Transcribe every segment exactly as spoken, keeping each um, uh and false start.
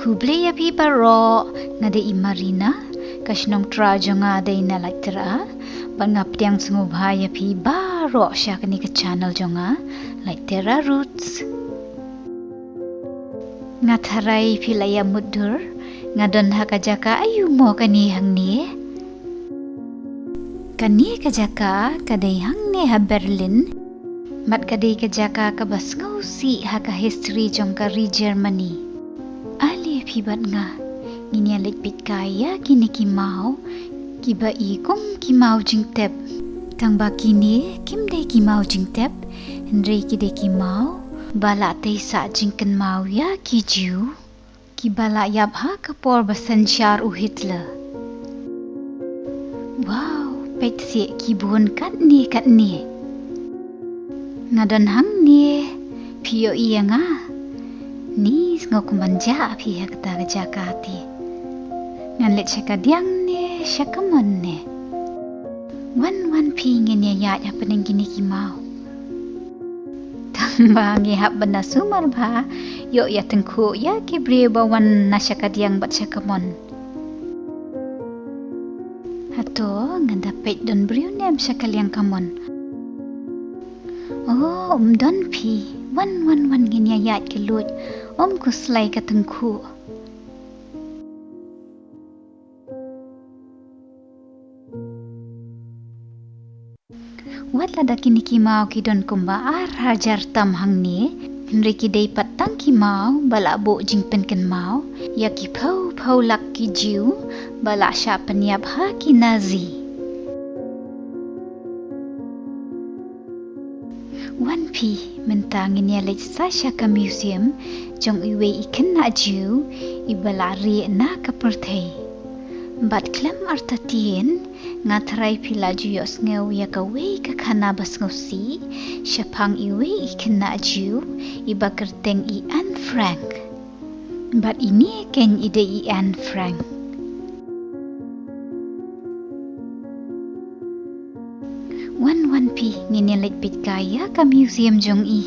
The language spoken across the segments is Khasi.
Khublei ïa phi baroh, nga dei i Marina, ka shnong Trai jong nga dei na Laittera, bad nga pdiang sngewbha ïa phi baroh sha kane ka channel jong nga, Laittera Roots. Nga tharai phi la ïa mutdur, nga don ha ka jaka aïu mo kane hangne. Kane ka jaka ka dei hangne ha Berlin, bad ka dei ka jaka kaba sngewsih ha ka history jong ka ri Germany. Ale phi bad nga, ngin ïa leit peit kai ïa kine ki maw, kiba i kum ki maw jingtep. Tangba kine kim dei ki maw jingtep, hynrei ki dei ki maw ba la tei sah jingkynmaw ïa ki Jiw, kiba la ïap ha ka por ba synshar u Hitler. Wow, peit seh ki bun katne katne. Nga don hangne, phi ïohi ïa nga? Ni sngew kumban jah phi ha kata ka jaka te. Ngan leit sha kadiang ne sha kamon ne? Wan wan phi, ngin ïa ïaid hapdeng kine ki maw. Tangba ngi hap ban da sumar bha, ïoh ïa tyngkhuh ïa ki briew ba wan na sha kadiang bad sha kamon. Hato ngan da peit don briew ne em sha ka liang kamon? Oh, um don phi. Wan wan wan, ngin ïa ïaid kylluid, ym khuslai ka tyngkhuh. Wat lada kine ki maw ki don kumba ar hajar tam hangne, hynrei ki dei pat tang ki maw ba la buh jingpynkynmaw ïa ki phew phew lak ki Jiw ba la shah pynïap ha ki Nazi. Wan phi, mynta ngin ïa leit sa sha ka museum jong iwei i khynnah Jiw iba la rieh na ka pyrthei. Bad khlem artatien, nga tharai phi la ju ïohsngew ïa kawei ka khana ba sngewsih shaphang iwei i khynnah Jiw iba kyrteng i Anne Frank. Bad ine keiñ i dei i Anne Frank. Wan wan phi, ngin ïa leit peit kai ïa ka museum jong i.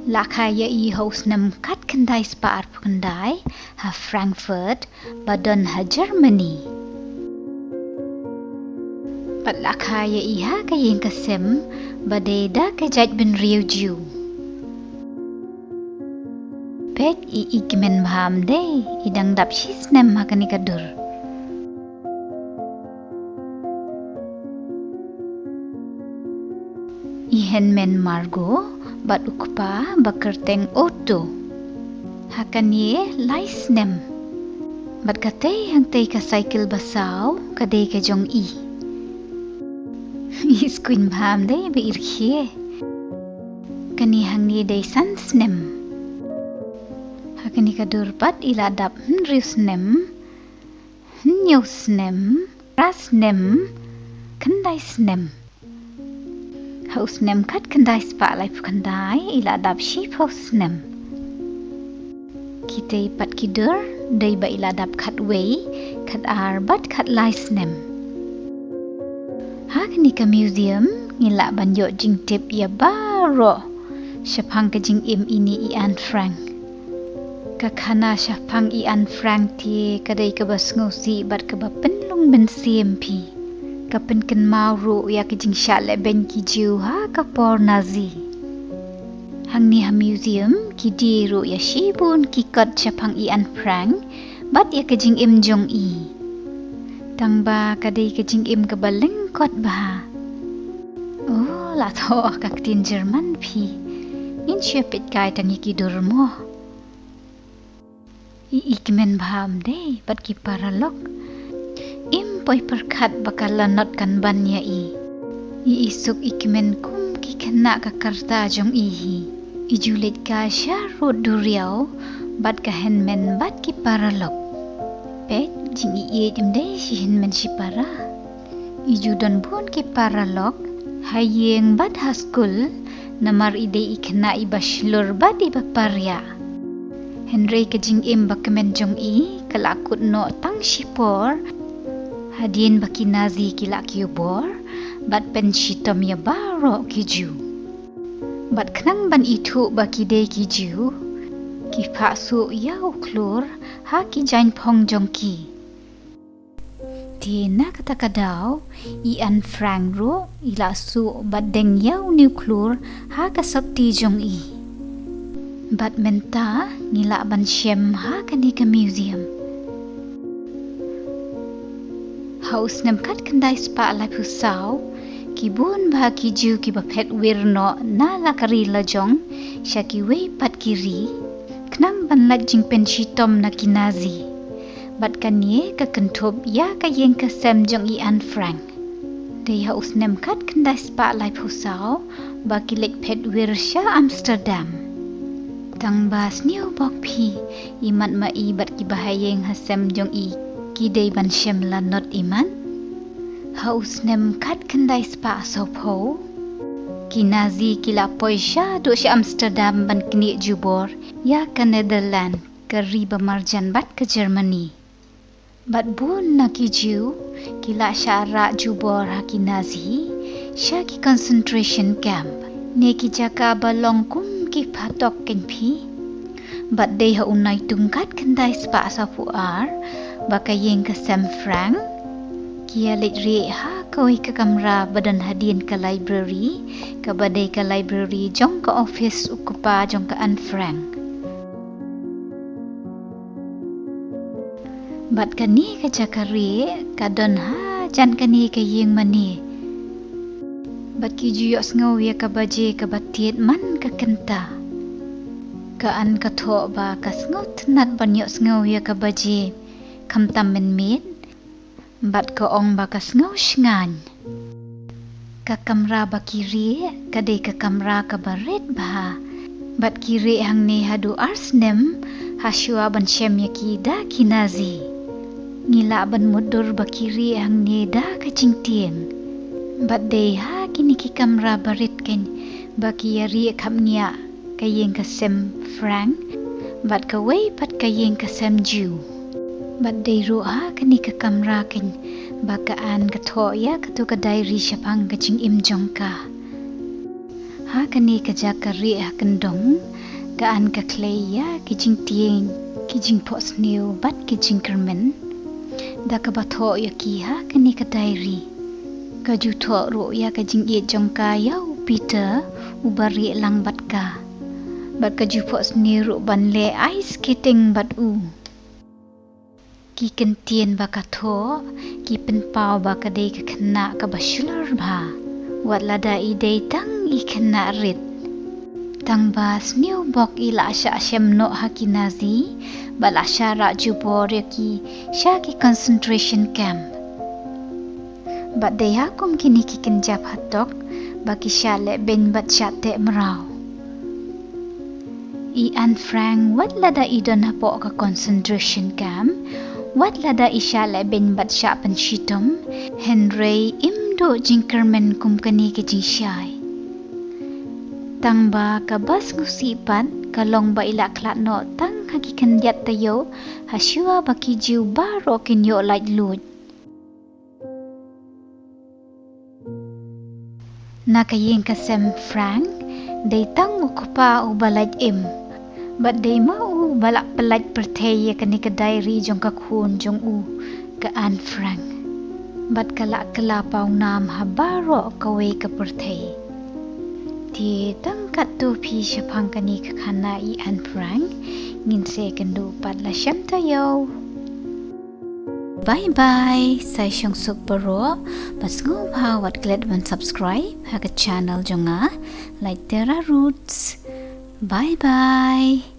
La kha ïa i ha u snem khatkhyndai spah arphew khyndai ha Frankfurt, ba don ha Germany. Bad la kha ïa i ha ka ïing ka sem ba dei da ka jaitbynriew Jiw. Peit, i, i kmen bha ym dei, i dang dap shi snem ha kane ka dur. I hynmen Margot bad u kpa ba kyrteng Otto. Ha kane lai snem. Bad katei hangtei ka cycle ba saw ka dei ka jong i. I skwin bha ym dei ba i rkhie. Kane hangne dei san snem. Ha kane ka dur pat i la dap hynriew snem, hynñiew snem, phra snem, khyndai snem. Ha u snem khatkhyndai spah laiphew khyndai i la dap shiphew snem. Kitei pat ki dur dei ba i la dap khatwei, khatar bad khatlai snem. Ha kane ka museum ngi lah ban ïoh jingtip ïa baroh shaphang ka jingim ine i Anne Frank. Ka khana shaphang i Anne Frank te ka dei kaba sngewsih bad kaba pynlong mynsiem phi. Ka pynkynmaw ruh ïa ka jingshah lehbeiñ ki Jiw ha ka por Nazi. Hangne ha museum ki die ruh ïa shibun ki kot shaphang i Anne Frank bad ïa ka jingim jong i. Tangba ka dei ka jingim kaba lyngkot bha. Oh, la thoh ka ktien German phi. Ngin shu peit kai tang ïa ki dur mo. I, i kmen bha ym dei bad ki paralok. Im poi pyrkhat ba ka lanot kan ban ïa i. I, i suk i kmen kum ki khynnah ka karta jong i hi. I ju leit kai sha rud duriaw bad ka hynmen bad ki paralok. Peit, jingïeit ym dei shi hynmen shi para. I ju don bun ki paralok ha ïing bad ha skul, namar i dei i khynnah iba shlur bad iba pariah. Hynrei ka jingim ba kmen jong i ka la kut noh tang shipor hadien ba ki Nazi ki la kiew bor bad pynshitom ïa baroh ki Jiw. Bad khnang ban ithuh ba ki dei ki Jiw, Ki phah suh ïa u khlur ha ki jaiñphong jong ki. Te na kata ka daw, i Anne Frank ruh i la suh bad deng ïa une u khlur ha ka sopti jong i. Bad mynta ngi lah ban shem ha kane ka museum. Ha u snem khatkhyndai spah laiphew saw, ki bun bah ki Jiw kiba phet wir noh na la ka ri la jong sha kiwei pat ki ri, khnang ban lait jingpynshitom na ki Nazi. Bad kane ka kynthup ïa ka ïing ka sem jong i Anne Frank. Dei ha u snem khatkhyndai spah laiphew saw ba ki leit phet wir sha Amsterdam. Tang ba sngewbok phi, i mat ma i bad kiba ha ïing ha sem jong i ki dei ban shem lanot i mat. Ha u snem khatkhyndai spah sawphew, ki Nazi ki la poi shaduh sha Amsterdam ban knieh jubor ïa ka Netherlands, ka ri ba marjan bad ka Germany. Bad bun na ki Jiw ki la shah rah jubor ha ki Nazi sha ki concentration camp ne ki jaka ba long kum ki phatok kein phi. Bad dei ha u Naitung khatkhyndai spah sawphew ar ba ka ïing ka sem Frank ki ïa leit rieh ha kawei ka kamra ba don hadien ka library, kaba dei ka library jong ka office u kpa jong ka Anne Frank. Bad kane ka jaka rieh ka don hajan kane ka ïing mane. Bad ki ju ïohsngew ïa ka baje kaba tied man ka kynta. Ka Anne ka thoh ba ka sngewtynnat ban ïohsngew ïa ka baje khamtam mynmiet. Bad ka ong ba ka sngew shngaiñ. Ka kamra ba ki rieh ka dei ka kamra kaba rit bha. Bad ki rieh hangne haduh ar snem ha shuwa ban shem ïa ki da ki Nazi. Ngi lah ban mutdur ba ki rieh hangne da ka jingtieng. Bad dei ha kine ki kamra ba rit kein ba ki ïa rieh khapngiah ka ïing ka sem Frank bad kawei pat ka ïing ka sem Jiw. Bad dei ruh ha kane ka kamra kein ba ka Anne ka thoh ïa kato ka diary shaphang ka jingim jong ka. Ha kane ka jaka rieh ha kyndong, ka Anne ka khlei ïa ki jingtieng, ki jingphohsniew bad ki jingkyrmen da kaba thoh ïa ki ha kane ka diary. Ka ju thoh ruh ïa ka jingïeit jong ka ïa u Peter uba rieh lang bad ka. Bad ka ju phohsniew ruh ban leh ice skating bad u. Ki kyntien ba ka thoh ki pynpaw ba ka dei ka khynnah kaba shlur bha, wat lada i dei tang i khynnah rit. Tang ba sniewbok i la shah shem noh ha ki Nazi bad la shah rah jubor ïa ki sha ki concentration camp. Bad dei ha kum kine ki kynjap hatok ba ki shah leh beiñ bad shah teh mraw. I Anne Frank wat lada i don hapoh ka concentration camp, wat lada i shah leh beiñ bad shah pynshitom, hynrei im duh jingkyrmen kum kane ka jingshai. Tang ba kaba sngewsih pat ka long ba i la khlad noh tang ha ki khyndiat taïew ha shuwa ba ki Jiw baroh kin ïoh laitluid. Na ka ïing ka sem Frank, dei tang u kpa uba lait im. Bad dei ma u ba la pyllait pyrthei ïa kane ka diary jong ka khun jong u, ka Anne Frank. Bad ka la kylla pawnam ha baroh kawei ka pyrthei. Te tang katto phi shaphang kane ka khana i Anne Frank, ngin sa ïakynduh pat la shem taïew. Bye bye, sa sngewsuk baroh, bad sngewbha wat klet ban subscribe ha ka channel jong nga, Laitera Roots. Bye bye.